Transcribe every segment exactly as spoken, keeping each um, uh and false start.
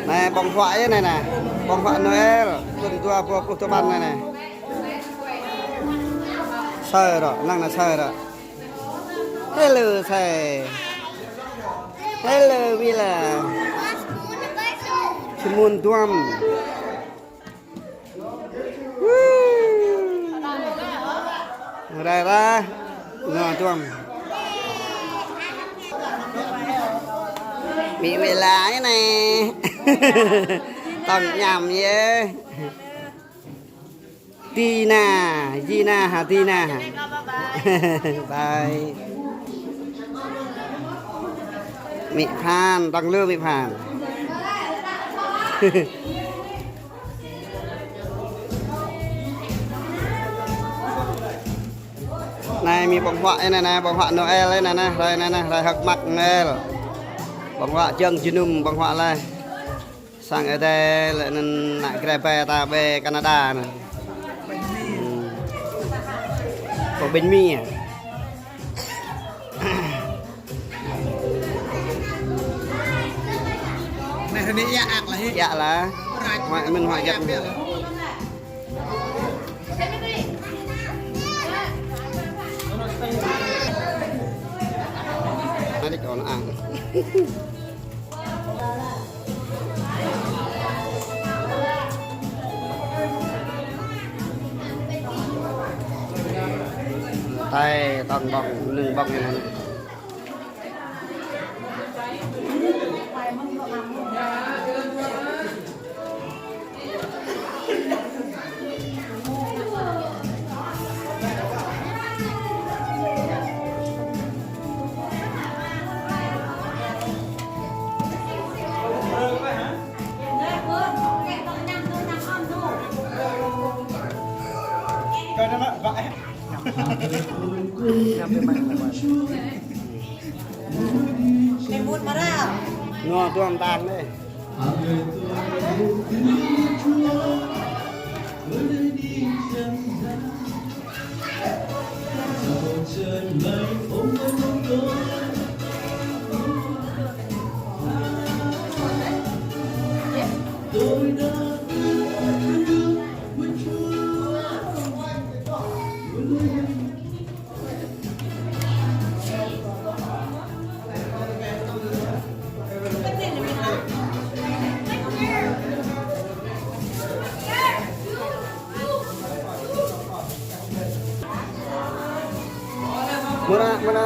Anai, ƀơ̆ng huă yơh anai nè. Ƀơ̆ng huă Noel, thun dua rơbâo pluh tơpăn anai nè. Sơ rŏ, năng nă sơ rŏ. Hello, sơ. Hello, Mila. Sơ mun duăm. Rai ra. Nô tuăm. Mĭ wela anai. Tong ñam yơh. Tina, Gina hă, Tina hă. Bye. Mĭ Phan, tong lu Mĭ Phan. Anai mĭ ƀơ̆ng huă anai nè, ƀơ̆ng huă Noel anai nè, rai anai nè, rai hơ̆k mơak Noel. Ƀơ̆ng huă jơ̆ng jơnum ƀơ̆ng huă laih. Sang Ơi Adai lĕ anŭn nă grê ƀe ta ƀe Canada nè. Hmm. Kơ ƀing Mi. Anai rơnê ia ak lah, hĭ. Ia lah. Ră. Huă mĭn huă jăk. Anai đĭ kơ anŭn ang. Tai tong ƀơ̆ng, nưng ƀơ̆ng anai. Nô tuăm tang đê. Mơnă, mơnă.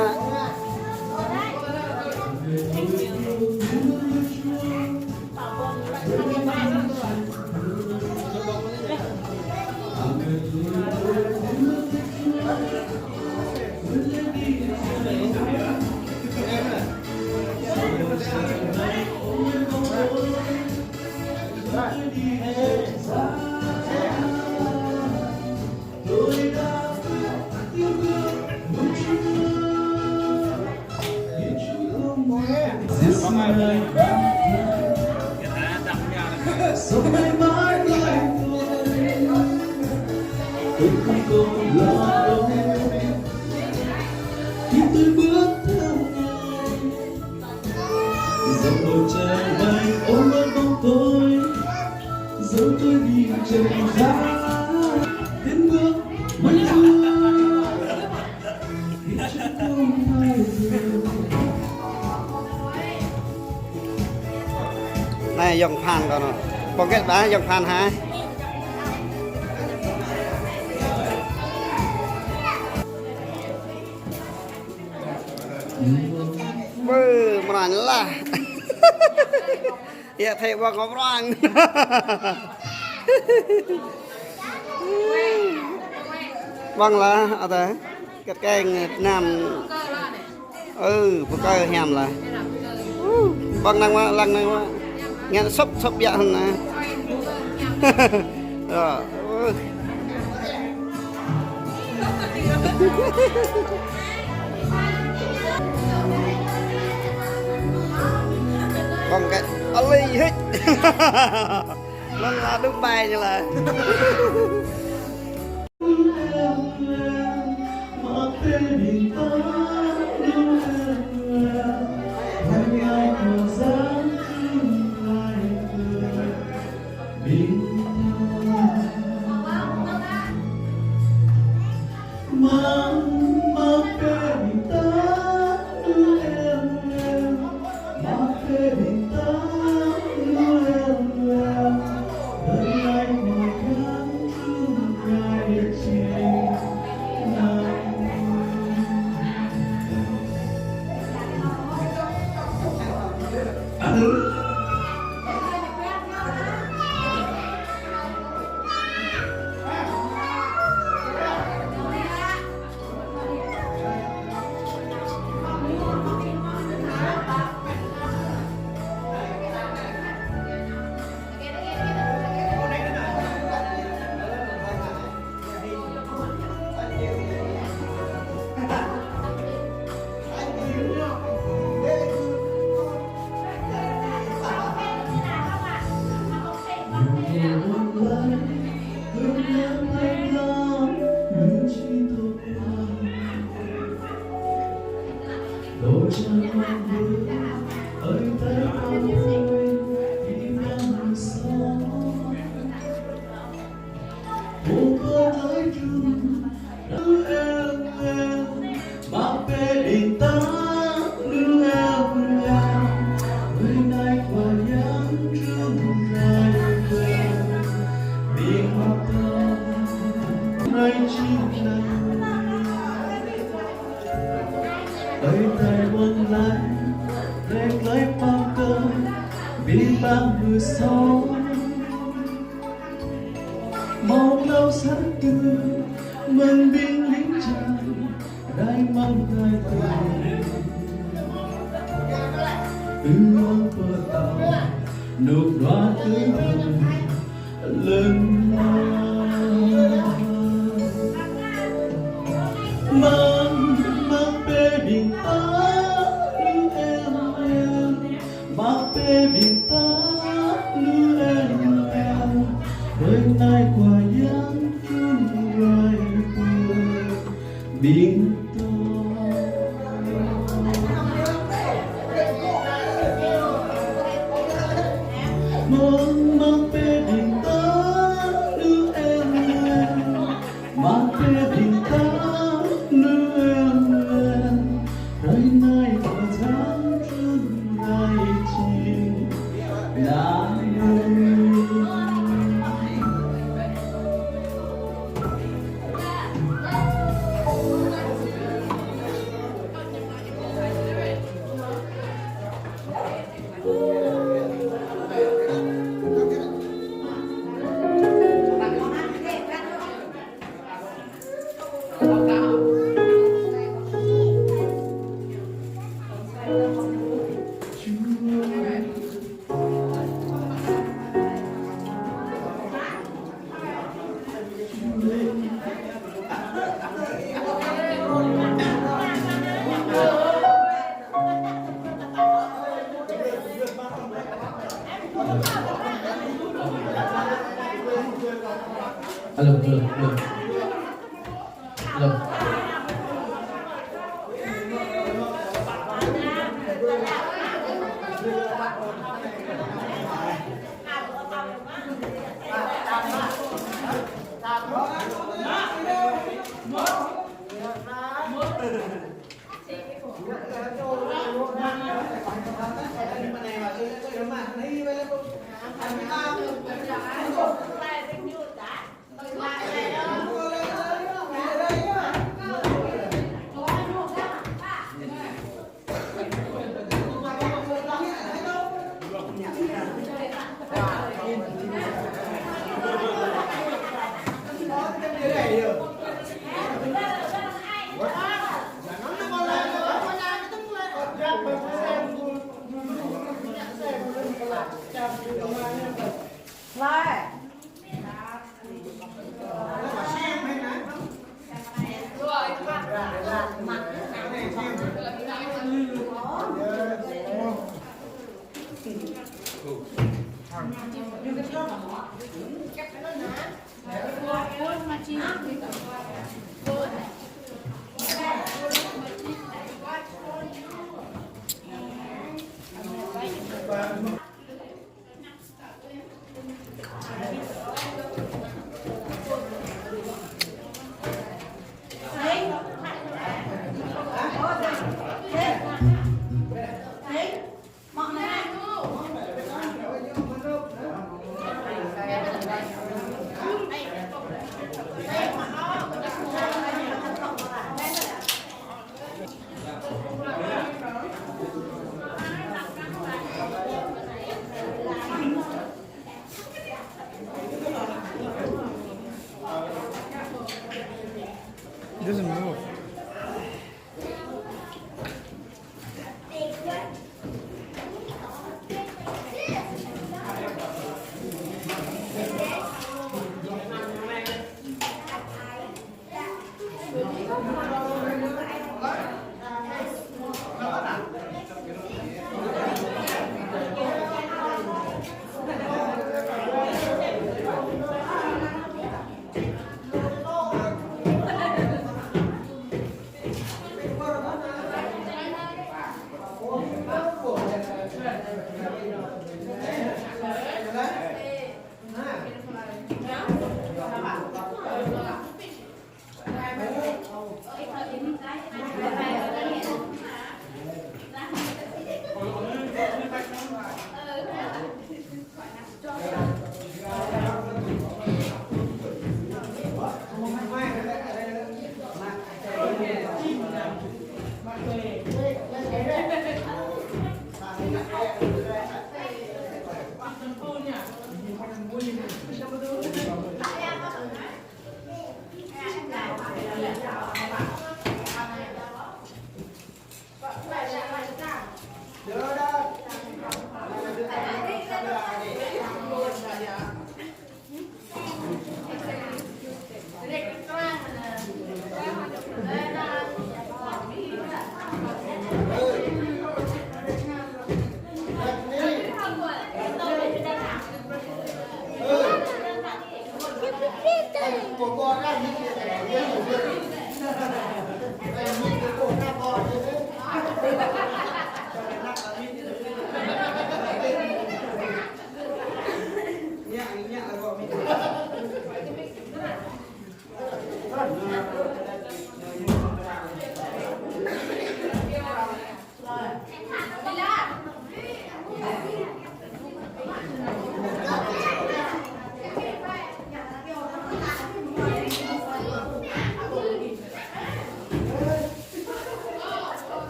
Dòng một trời bay ôm ấp bóng tối, dấu tôi đi chân giá, tiến bước mãi mưa. Anai yŏng Phan kơ anŭn. Pơkĕt ƀă yŏng Phan hă. Bơ, mơnă lah. Ia thê ƀơ̆ng ngŏ prong. Ƀơ̆ng lah, ăt tơ. Kĕt keng Việt Nam. Ơ, pơkơ hiam lah. Ƀơ̆ng năng wă, lăng năng wă. Ngăn sŭp, sŭp biă hăn nă. Ơ. Ƀơ̆ng kĕt alih hĭ. Lăng lah đŭk ƀai ñu lah. Ơi tai ƀôn lan, rai klai păng tơ, ƀing ƀăng ƀư song. Mâo klâo sang tơ, mơ̆ng ƀing ling jang, rai mơ̆ng tai tơ. Ư ang pơtao, nuk dua tơ hăng, lơ̆m mơ̆ng, mơ̆ng pơ ƀing ta lu em em, mơ̆ng pơ ƀing ta lu em em, hrơi anai Khua Yang trŭn rai pơ ƀing ta. Mơ̆ng, mơ̆ng pơ ƀing ta lu em em, mơ̆ng pơ ƀing ta lu em em, hrơi anai Khua Yang trŭn rai jing nang. Alo, alo, alo. Alo.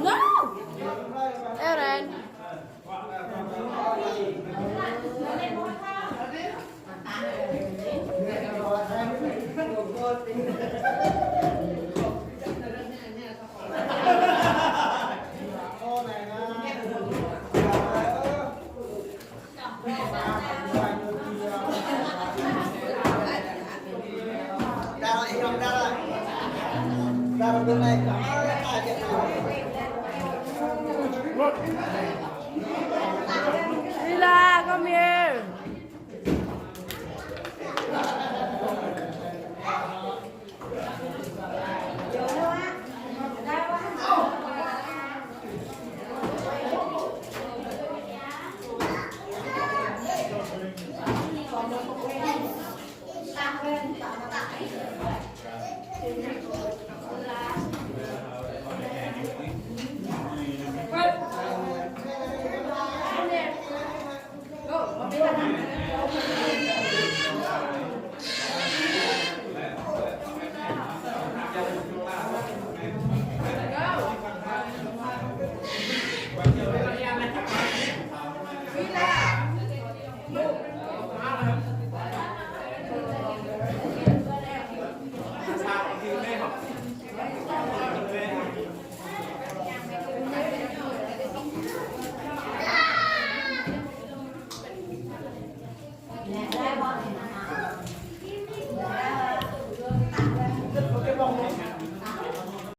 No! Eren. Đi là con miền.